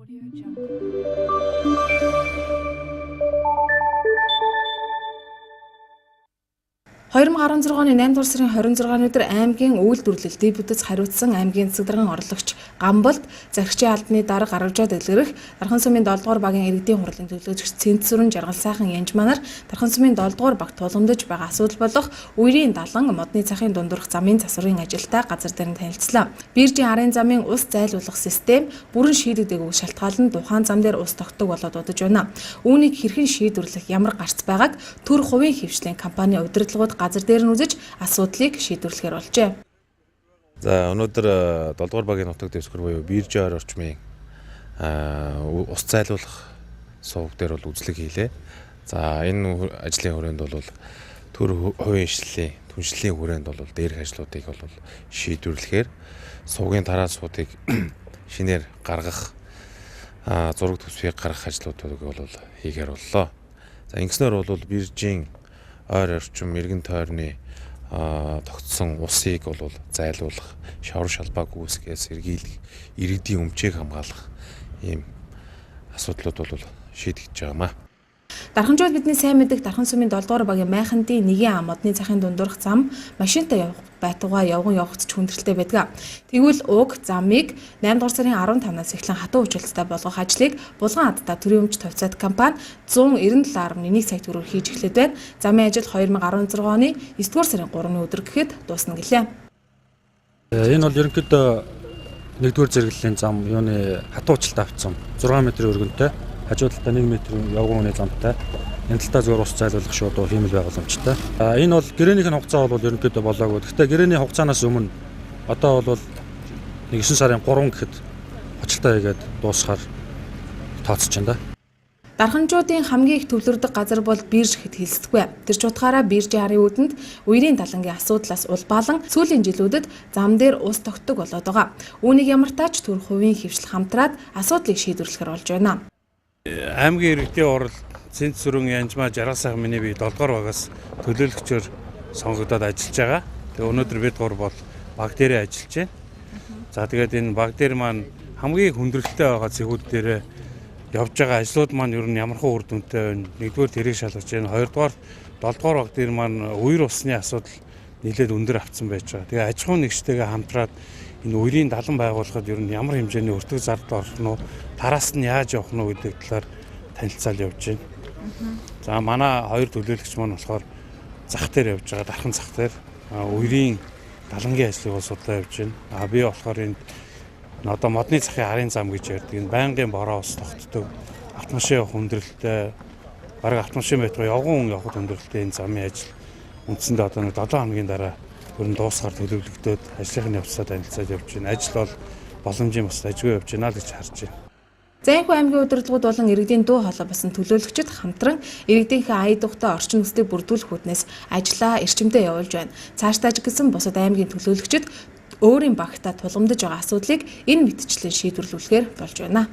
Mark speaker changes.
Speaker 1: Audio Jungle.
Speaker 2: 2016 оны 8 дугаар сарын 26-ны өдөр аймгийн үйлдвэрлэл дэв бүтэц хариуцсан аймгийн засаг даргын орлогч Гамболд захирчийн албаны дарга Гаравжаа дэлгэрэх Дархан сумын 7 дугаар багийн иргэдийн хурлын төлөөлөгч Цэнцүрэн Жаргал сайхан Янжманаар Дархан сумын 7 дугаар баг тулгамдж байгаа асуудал болох үерийн далан модны цахын дундурах замын засварын ажилтай газар дээр нь танилцлаа. Биржийн арын замын ус зайлуулах систем бүрэн шийдэгдээгүй шалтгаалan тухайн зам дээр ус тогтдог болоод удаж байна. Үүнийг хэрхэн шийдвэрлэх ямар гарц байгааг төр хувийн хэвшлийн компани удирдлагууд газар дээр нь үзэж асуудлыг шийдвэрлэхээр болжээ.
Speaker 3: За өнөөдөр 7 дугаар багийн нутаг дэвсгэр буюу биржийн ойр орчмын ус зайлуулах сувг дээр бол үзлэг хийлээ. За энэ ажлын хүрээнд бол төр хувийн ишлийн түншлэлийн хүрээнд бол дээрх ажлуудыг бол шийдвэрлэхээр сувгийн тараасуудыг шинээр гаргах, зураг төсвийг гаргах ажлуудыг бол хийхээр боллоо. За ингэснээр бол биржийн ойр орчим эргэн тойрны тогтсон усыг бол зайлуулах, шавар шалбааг үүсгэхээс сэргийлэх, иргэдийн өмчийг хамгаалах ийм асуудлууд бол шийдэгдэж байгаа юм аа.
Speaker 2: Дарханжууд бидний сайн мэдэх Дархан сумын 7 дугаар багийн Майхандын 1 А модны цахын дундурах зам машинтай явах байтугай явган явахд ч хүндрэлтэй байдаг. Тэгвэл уг замыг 8 дугаар сарын 15-наас эхлэн хатуу хүчилттэй болгох ажлыг Булган адтай төрийн өмч товцоод компани 197.1 сая төгрөгөөр хийж эхлэх байна. Замын ажил 2016 оны 9 дугаар сарын 3-ны өдөр гэхэд дуусна гэлээ.
Speaker 4: Энэ бол ерөнхийдөө 1-р зэрэглэлийн зам юуны хатуу хүчилттэй авцсан 6 метрийн өргөнтэй, хажуу талдаа 1 метр явган үний замтай, энэ талдаа зүгээр ус зайлуулах шууд хиймэл байгууламжтай. Энэ бол гэрээнийх нь хугацаа бол ерөнхийдөө болоогүй. Гэхдээ гэрээний хугацаанаас өмнө одоо бол 9 сарын 3 гэхэд хочилтоо хийгээд дуусахаар тооцож байна да.
Speaker 2: Дарханчуудын хамгийн их төвлөрдөг газар бол бирж гэхэд хэлсдэггүй. Тэр ч утгаараа биржийн арын үүдэнд үерийн далангийн асуудлаас улбаалан сүүлийн жилүүдэд зам дээр ус тогтдог болоод байгаа. Үүнийг ямар тач төр хувийн хэвшил хамтраад асуудлыг шийдвэрлэхээр болж байна.
Speaker 5: Аймгийн иргэдийн хурал Цэнцүрэн Янжмаа Жаргал сайхан миний бие 7 дугаар багаас төлөөлөгчөөр сонгогдоод ажиллаж байгаа. Тэгээ өнөөдөр бид гур бол баг дээрээ ажиллаж байна. За тэгээд энэ баг дээр маань хамгийн хүндрэлтэй байгаа зэхүүд дээр явж байгаа ажлууд маань ер нь ямархуу үр дүнтэй байна. Нэгдүгээр тэрийг шалгаж байна. Хоёрдугаар 7 дугаар баг дээр маань үер усны асуудал нэлээд өндөр авцсан байж байгаа. Тэгээ аж ахуйн нэгжтэйгээ хамтраад энэ үерийн далан байгуулахад ер нь ямар хэмжээний өртөг зардал орох нь, тараас нь яаж явах нь гэдэг талаар танилцаал явж байна. За манай хоёр төлөөлөгч маань болохоор зах дээр явж байгаа, дархан зах дээр үерийн далангийн ажлыг бол судлаа явж байна. А би болохоор энд одоо модны захын арын зам гэж ярьдаг. Энэ байнгын бороо ус тогтдог, автомашин явах хүндрэлтэй, бараг автомашин байтугай явган хүн явахад хүндрэлтэй энэ замын ажил үндсэндээ одоо нэг 7 хоногийн дараа ер нь дуусахаар төлөвлөгдөөд ажлын явцдаа танилцаад явж байна. Ажил бол боломжийн бус ажгүй явж байна л гэж харж байна.
Speaker 2: Зайнхүү аймгийн удирдлагууд болон иргэдийн дуу хоолой болсон төлөөлөгчид хамтран иргэдийнхээ ая тухтай орчин нөхцөлийг бүрдүүлэх үүднээс ажлаа эрчимтэй явуулж байна. Цаашдаа ч гэсэн бусад аймгийн төлөөлөгчид өөрийн багтаа тулгамдж байгаа асуудлыг энэ мэтчлэн шийдвэрлүүлэхээр болж байна.